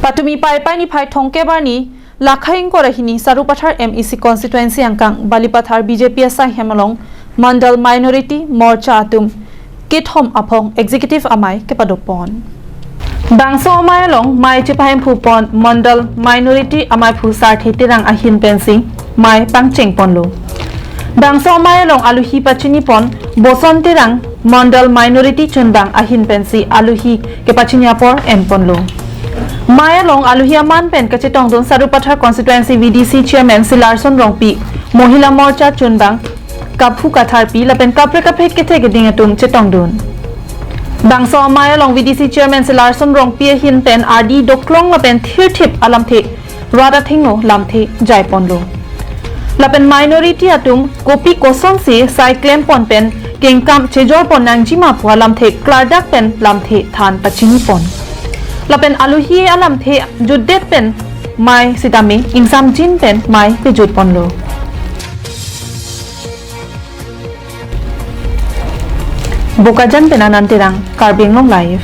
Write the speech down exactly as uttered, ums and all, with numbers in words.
Patumi Paipai niphai thomkep arni, Lakha ingkoi ra hini Sarupathar M E C constituency angkang Balipathar B J P asaihem along Mandal Minority Morcha atum kethom aphong executive amei kepadopon. Bangso amei along mei chepahemphu pon Mandal Minority ameiphu Sarthe Terang ahin pensi mei pangcheng ponlo. Bangso amei along aluhi pachini pon Boson Terang Mandal Minority chunbang ahin pensi aluhi kepachini apor en ponlo. Mei along aluhi aman pen kachetongdun Sarupathar constituency V D C chairman Silarson Rongpi, Mohila Morcha chunbang Kaphu Katharpi lapen kaprek kaprek kethek keding atum chetongdun. Bangso amei along V D C chairman Silarson Rongpi ahin pen ardi doklong lapen thirthip alamthe rat athengno lamthe jai ponlo. Lapen minority atum kopi kosonsi sai klem pon pen kengkam chejor pon nangjima pu alamthe klardak pen lamthe than pachini pon. Lapen aluhi alamthe jutdet pen mei sitame ingsamjin pen mei pejut ponlo. Bokajan pen Anand Terang, Karbi Anglong Live.